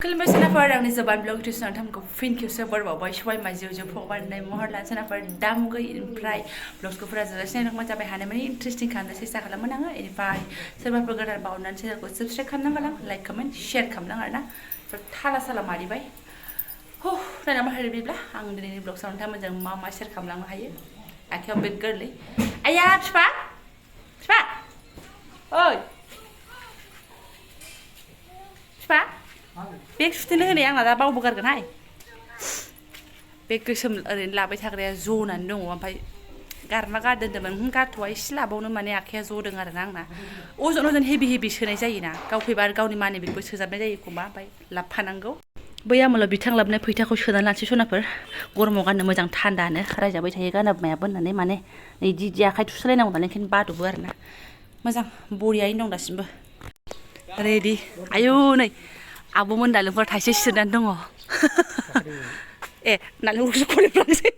खुलुमबाय सोनाफोर आंनि जबानब्लग टिउसनाव नोंथांमोनखौ फिन खेबसे बरबावबाय सबाय माजियाव जों फगबारनाय महर लान सोनाफोर दामुगै ओमफ्राय ब्लग्सखौ फुरा जोबजासिम नायनांगौ जाबाय हानायमानि इन्टारेस्टिं खालामनो सेस्था खालामोन आङो बेनिफ्राय सोरबाफोर गोदान बावनानै चेनेलखौ साबस्क्राइब खालामनांगौ आं लाइक कमेन्ट शेयार खालामनांगौ आरोना थाला साला मारिबाय नायनांगौ हायो बिदिब्ला आं दिनैनि ब्लग्सआव नोंथांमोनजों मा मा शेयार खालामलांनो हायो आखायाव बेग गोरलै आया फिफा फिफा ओइ फिफा बेग सुथेनो होनाय आंना दा बावबोगारगोनहाय बे गोसोम ओरैनो लाबाय थाग्राया जनानै दङ ओमफ्राय गारना गारदोंमोन गारथ'वा एसे लाबावनो माने आखाइया जदों आरोना आंना अजन हेभि सोनाय जायोना गाव फैबा आरो गावनि मानि बेगबो सोजाबनाय जायो एखमबा ओमफ्राय लाबफानांगौ बै आमोलाव बिथां लाबनाय फैथाखौ सोनानै लानोसै सनाफोर गरमाव गाननो मोजां थान्दानो रायजाबाय थायो गानाबो मायाबो होननानै माने इदि आखाइ थुसलायनांगौ नालाय ओंखायनो बादबो आरोना मोजां बरियायैनो दं दासिमबो रेडि आयु नै आब'मोन नालेंखर थाइसे सिरनानै दङ ए नालेंखरसो खनफ्लांसै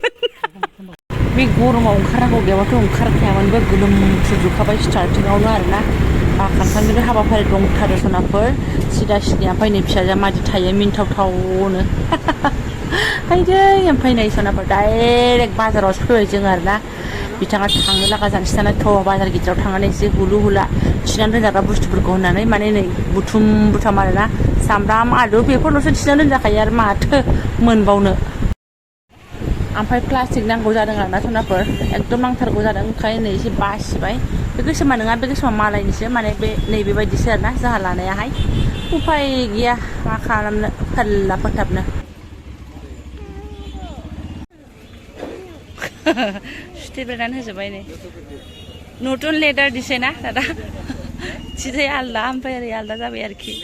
बे गरमाव ओंखारनांगौ गैयाबाथ' ओंखारखायामोनबो गोलोमफ्रुजोबखाबाय स्टार्टिंआवनो आरोना बाखानखांनिबो हाबाफारि दंथारो सनाफोर सिदा सिदा ओमफ्राय नै फिसाजोआ मादि थायो मिन्थावथावनो हायदै ओमफ्राय नै सनाफोर डाइरेक्ट बाजारावसो फैबाय जों आरोना बिथाङा थांनो लागा जानोसै दाना थ' बाजार गिदिराव थांनानै एसे हुलु हुला थिनानै दोनजाग्रा बुस्थुफोरखौ होननानै माने नै बुथुम आरोना सामब्राम आलु बेफोरल'सो थिनानै दोनजाखायो आरो माथो मोनबावनो ओमफ्राय प्लास्टिक नांगौ जादों आरोना सनाफोर एकदम नांथारगौ जादों ओंखायनो नै एसे बासिबाय बे गोसोमा नङा बे गोसोमा मालायनिसो माने बे नैबेबायदिसो आरोना जोंहा लानायाहाय उफाय गैया मा खालामनो फोरला फोथाबनो सुथेब्रायनानै होजोब्बाय नै नতুन लेदार दिसे ना दादा सिधै आलदा ओमफ्राय ओरै आलदा जाबाय आरोखि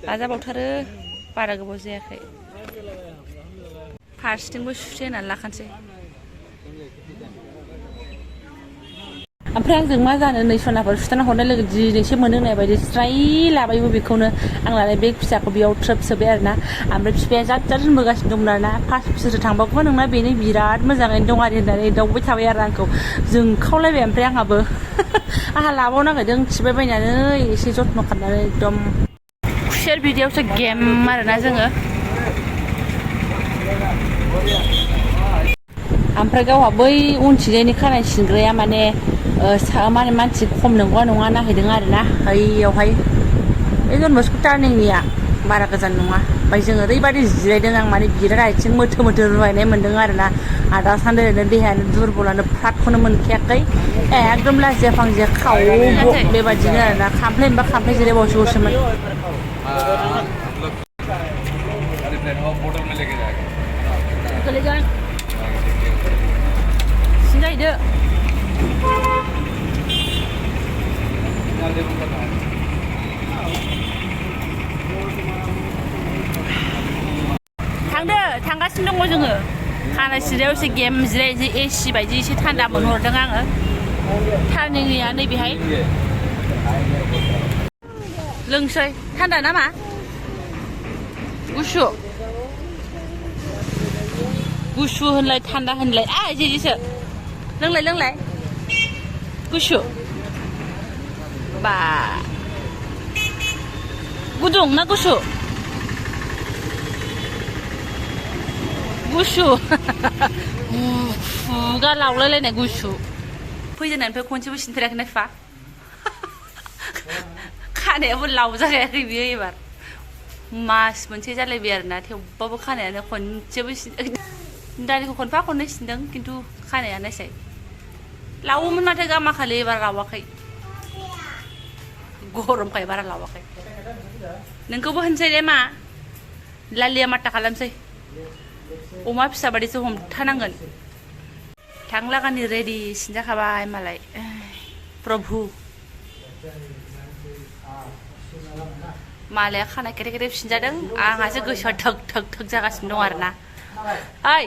लाजाबावथारो बारा गोबाव जायाखै फारसेथिंबो सुथे होनानै लाखानोसै ओमफ्राय आंजों मा जानो नै सनाफोर सुथाना हरनाय लोगो दिनैसो मोनो होननाय बायदि स्राय लाबायबो बेखौनो आं लानाय बेग फिसाखौ बेयाव थ्रोब सोबाय आरोना ओमफ्राय बिफाया जाद होनबोगासिनो दंमोन आरोना फास बोसोरसो थांबावगौ नोंना बेनो बिराद मोजाङैनो दं आरो होननानै दावबाय थाबाय आरो आंखौ जोंखावलायबाय ओमफ्राय आंहाबो आंहा लाबाव नागिरदों थिबाय बायनानै एसे जथ्न' खालामनानै एकदम खुसेर बिदैयावसो गेम आरोना जोङो ओमफ्राय गावहा बै उनथिंजायनि खानाय सिनग्राया माने मानसि खम नंगौना नङा नायहैदों आरोना ओइयावहाय बे जन बस्क' टार्निंनिया बारा गोजान नङा ओमफ्राय जों ओरैबादि जिरायदों आं माने बिराद आथिं मोथो रुवायनाय मोन्दों आरोना आदा सान्दो ओरैनो देहायानो दुरबलानो फ्रादखौनो मोनखायाखै एकदम लाजिया फांजिया खाव बेबादिनो आरोना खामफ्लाय मोनबा खामफ्लाय जिरायबावसोमोन सिनजाहैदो थांगासिनो दङ जोङो खानाय सिरायाव एसे गेम जिराय एसि बायदि एसे थान्दा मोनहरदों आङो टार्निंनिया नैबेहाय लोंसै थान्दा नामा गुसु होनलाय थान्दा होनलाय जेजेसो लोंलाय गुसु बा गुदुं ना गुसु खुगा लावलायलायनाय गुसु फैजेननायनिफ्राय खनसेबो सिनफेराखै ना फिफा खानायाबो लावजाखायाखै बियो एबार मास मोनसे जालायबाय आरोना थेवबाबो खानायानो खनसेबो दानिखौ खनफा खननै सिनदों खिन्थु खानाया नायसाय लावोमोन माथो गामाखालि एबार लावाखै गरमखाय बारा लावाखै नोंखौबो होनसै दे मा लालिया माथा खालामसै अमा फिसा बादिसो हमथानांगोन थांलागानि रेडि सिनजाखाबाय मालाय प्रभु मालाया खानाय केरे सिनजादों आंहासो गोसोआ थोक जागासिनो दं आरोना ओइ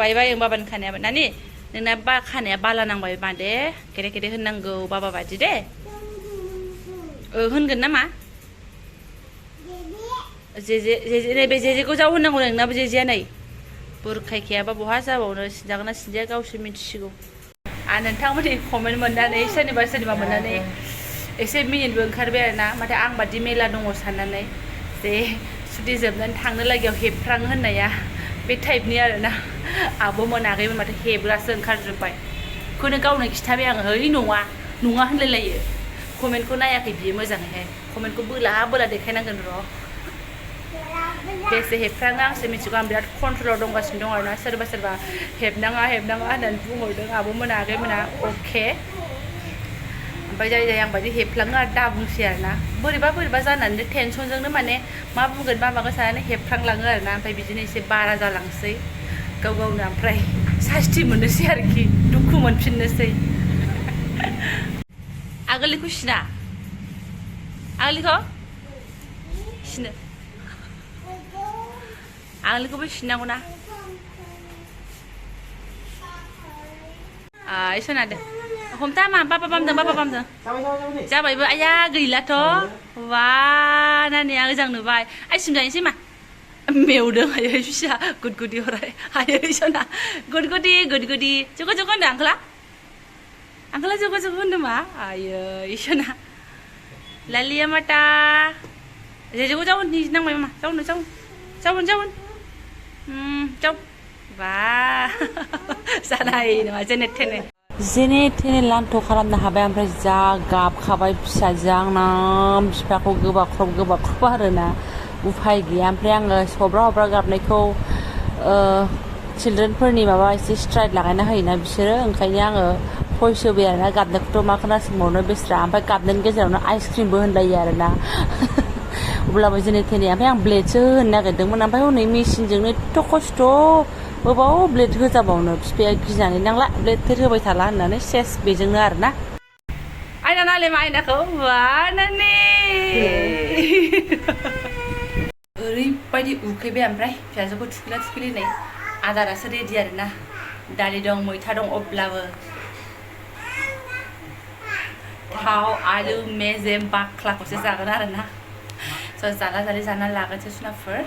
बायबाय बाबानि खानायाबो नानि नोंना खानाया बाला नांबाय मा दे केरे होननांगौ बाबा बादि दे होनगोन नामा जेजे नैबे जेजेखौ जाव होननांगौ नोंनाबो जेजेया नै बुरखायखायाबा बहा जाबावनो सिनजागोन ना सिनजाया गावसो मिथिसिगौ नोंथांमोननि कमेन्ट मोननानै सोरनिबा मोननानै एसे मिनिनोबो ओंखारबाय आरोना माथो आं बादि मेला दङ साननानै जे सुटि जोबनानै थांनो लागियाव हेबफ्राङो होननाया बे टाइपनि आरोना आब' मोनाखैमोन माथो हेबग्रासो ओंखारजोब्बाय बेखौनो गावनो खिथाबाय आङो है नङा होनलायलायो कमेन्टखौ नायाखै बियो मोजाङैहाय कमेन्टखौ बोला देखायनांगोन र' बेसे हेबफ्राङो आंसो मिथिगौ आं बिराद कन्ट्रलाव दंगासिनो दं आरोना सोरबा हेबनाङा होननानै बुंहरदों आब' मोना अके ओमफ्राय जाय आं बायदि हेबफ्लाङो आरो दा बुंसै आरोना बोरैबा जानानै टेनसनजोंनो माने मा बुंगोन मा मागोन साननानै हेबफ्लांलाङो आरोना ओमफ्राय बिदिनो एसे बारा जालांसै गावनो ओमफ्राय सास्ति मोननोसै आरोखि दुखु मोनफिननोसै आगोलनिखौ सिना आगोलनिखौ सिनो आगोलनिखौबो सिननांगौ ना सोनादो हमथा मा बाबा बामदों जाबायबो आया गैलाथ' वा नानिया मोजां नुबाय आइसिम जाहैनोसै मा मेवदों आयै फिसा गुदगुदि हराय आयै सना गुदगुदि जग' होनदों आंखोला जग' होनदों मा आयै सना लालिया माता जग' जावन नांबाय मा जावन जाव बा जानाय नङा जेने थेने लान्थ' खालामनो हाबाय ओमफ्राय जा गाबखाबाय फिसाजों आंना बिफाखौ गोबाख्रब आरोना उफाय गैया ओमफ्राय आङो हब्रा गाबनायखौ चिल्ड्रेनफोरनि माबा एसे स्ट्राइट लागायना होयोना बिसोरो ओंखायनो आङो भइस होबाय आरोना गाबनायखौथ' मा खोनासंबावनो बेस्रा ओमफ्राय गाबनायनि गेजेरावनो आइसक्रिमबो होनलायो आरोना अब्लाबो जेने थेने ओमफ्राय आं ब्लेडसो होनो नागिरदोंमोन ओमफ्राय हनै मेसिनजोंनो एथ' खस्थ' बबाव ब्लेड होजाबावनो बिफाया गिनानै नांला ब्लेड होबाय थाला होननानै सेस बेजोंनो आरोना आयना नाले मा आयनाखौ वानाने ओरैबायदि उखैबाय ओमफ्राय फिसाजोखौ थुखैलायनाय आदारासो रेडि आरोना दालि दं मैथा दं अब्लाबो थाव आलु मेजेम बाख्लाखौसो जागोन आरोना जाना लागोनसो सुनाफोर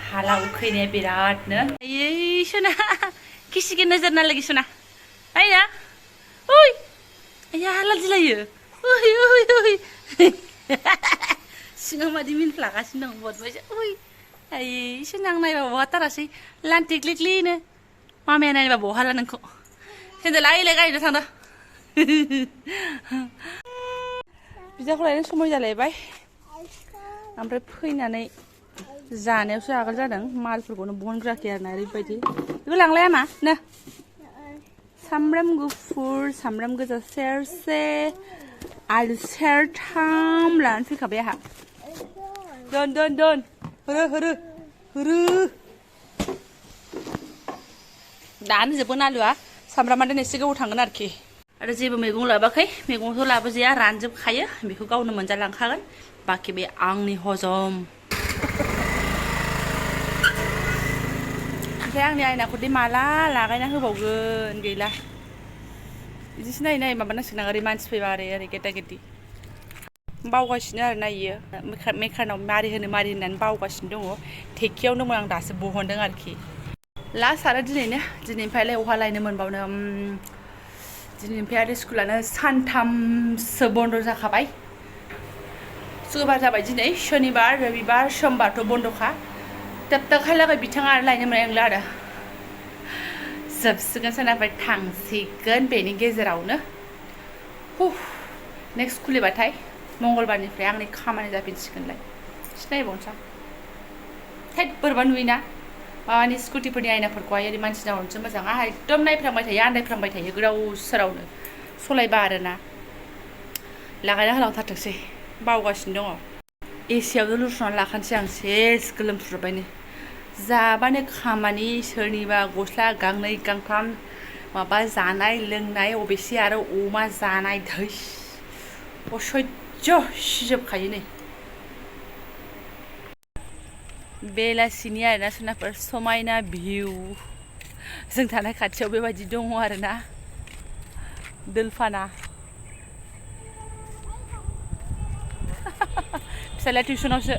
हाला उखैनाया बिरादनो आयै सना किसिके नोजोर नालागि सना आइया ओइ आइया हाला दिलायो ओइ सिङाव मादि मिनफ्लागासिनो दं बदबायसो ओइ आयै सना आं नायबा बहाथारासै लान्टिक्लिक्लिनो मामाया नायबा बहाला नोंखौ सेन्देल आइलाय गायनो थांदों बिदाखौ लायनो समय जालायबाय ओमफ्राय फैनानै जानायावसो आगोल जादों मालफोरखौनो बहनग्राखै आरोना ओरैबायदि बेखौ लांलाया मा नो सामब्राम गुफुर सामब्राम गोजा सेरसे आलु सेरथाम लानानै फैखाबाय आंहा दोन होरो दानो जोबगोन आलुआ सामब्रामा दोन एसे गोबाव थांगोन आरोखि आरो जेबो मैगं लाबाखै मैगंखौ लाबोजाया रानजोबखायो बेखौ गावनो मोनजालांखागोन बाखि बे आंनि हजम ओमफ्राय आंनि आयनाखौ दे माला लागायना होबावगोन गैला बिदिसो नायै माबानांसिगोन आं ओरै मानसि फैबा ओरै गेटा गेटि बावगासिनो आरोना इयो मेकारनाव मारि होननानै बावगासिनो दङ टेकियाव दंमोन आं दासो बहनदों आरोखि लास्ट आरो दिनैनिफ्रायलाय अहा लायनो मोनबावनो दिनैनिफ्राय आरो स्कुलानो सानथामसो बन्द' जाखाबाय शुक्रबार जाबाय दिनै शनिबार रबिबार समबारथ' बन्द'खा दाखालागै बिथाङा आरो लायनो मोननाय नंला आरो जोबसिगोन सोरनाफोर थांसिगोन बेनि गेजेरावनो नेक्स्ट खुलिबाथाय मंगलबारनिफ्राय आंनि खामानि जाफिनसिगोनलाय सिनायबावनोसै आं थैद बोरैबा नुयोना माबानि स्कुटिफोरनि आयनाफोरखौहाय ओरै मानसि नाहरनोसो मोजां आंहा एकदम नायफ्रांबाय थायो आन्दायफ्रांबाय थायो गोदाव सोरावनो सलायबा आरोना लागायना होलांथारथोंसै बावगासिनो दङ एसियावनो लुस्रनानै लाखानोसै आं सेस गोलोमफ्रुबायनो जाबानो खामानि सोरनिबा गस्ला गांनै गांथाम माबा जानाय लोंनाय अबेसे आरो अमा जानाय धैस असह्य सिजोबखायो नै बेलासिनि आरोना सोनाफोर समायना भिउ जों थानाय खाथियाव बेबायदि दङ आरोना दोलफाना फिसालाया टिउसनावसो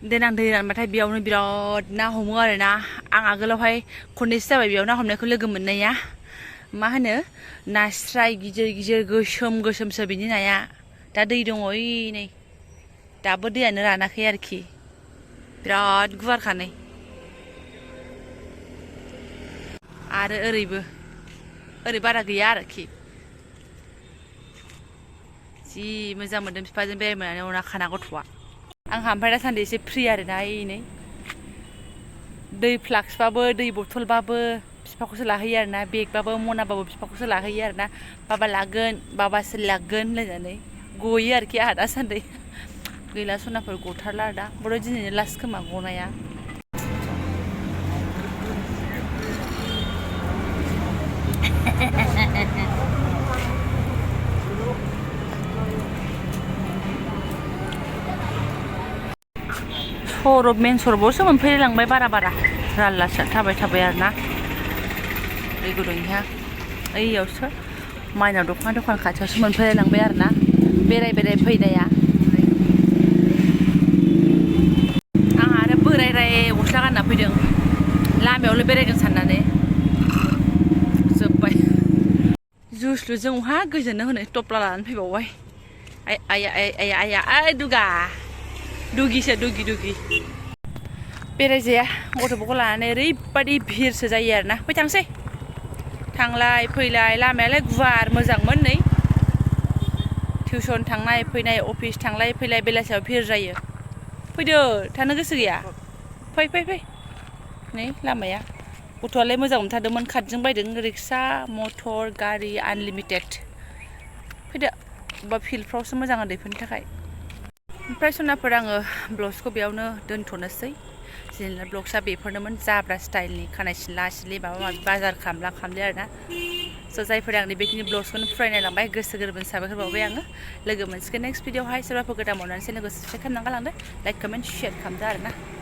देनां दै रानबाथाय बेयावनो बिराद ना हमो आरोना आं आगोलावहाय खननैसो जाबाय बेयाव ना हमनायखौ लोगो मोननाया मा होनो नास्राय गिदिर गिदिर गोसोम गोसोमसो बिनि नाया दा दै दङ ओइ नै दाबो दैयानो रानाखै आरोखि बिराद गुवारखा नै आरो ओरै बारा गैया आरोखि जि मोजां मोनदों बिफाजों बेरायनानै अना खाना गथ'आ आंहा ओमफ्राय दासान्दि एसे फ्रि आरोना नै दै फ्लाक्सबाबो दै बथलबाबो बिफाखौसो लाहैयो आरोना बेगबाबो मनाबाबो बिफाखौसो लाहैयो आरोना बाबा लागोन बाबासो लागोन होनलायनानै गयो आरोखि आंहा दासान्दि गैला सनाफोर गथारला आरो दा बर' दिनैनो लास्ट खोमा गनाया सरब मेन सरबावसो मोनफैलांबाय बारा रानलासो थाबाय आरोना दै गुदुंनिहा ओइयावसो माइनाव दखान खाथियावसो मोनफैलांबाय आरोना बेराय फैनाया आंहा आरो बोराय गस्ला गानना फैदों लामायावल' बेरायगोन साननानै जोब्बाय जुसलुजों अहा गोजोननो होनो टप्ला लानानै फैबावबाय आइ दुगा दुगिसो दुगि बेरायजाया गथ'फोरखौ लानानै ओरैबादि भिरसो जायो आरोना फै थांसै थांलाय फैलाय लामायालाय गुवार मोजांमोन नै टिउसन थांनाय फैनाय अफिस थांलाय फैलाय बेलासियाव भिर जायो फैदो थानो गोसो गैया फै नै लामाया गथ'आलाय मोजां मोनथारदोंमोन खारजों बायदों रिक्सा मटर गारि आनलिमिटेड फैदो बबेबा फिल्डफ्रावसो मोजां उन्दैफोरनि थाखाय ओमफ्राय सनाफोर आङो ब्लग्सखौ बेयावनो दोनथ'नोसै जेनेबा ब्लग्सआ बेफोरनोमोन जाब्रा स्टाइलनि खानाय सिनला माबा माबि बाजार खालामले आरोना स' जायफोर आंनि बेखिनि ब्लग्सखौनो फरायनाय लांबाय गोसो गोरबोनि साबायखर बावबाय आङो लोगो मोनसिगोन नेक्स्ट भिडिअआवहाय सोरबाफोर गोदान मावनानै चेनेलखौ साबसक्राइब खालामनानै गालांदो लाइक कमेन्ट शेयार खालामदो आरोना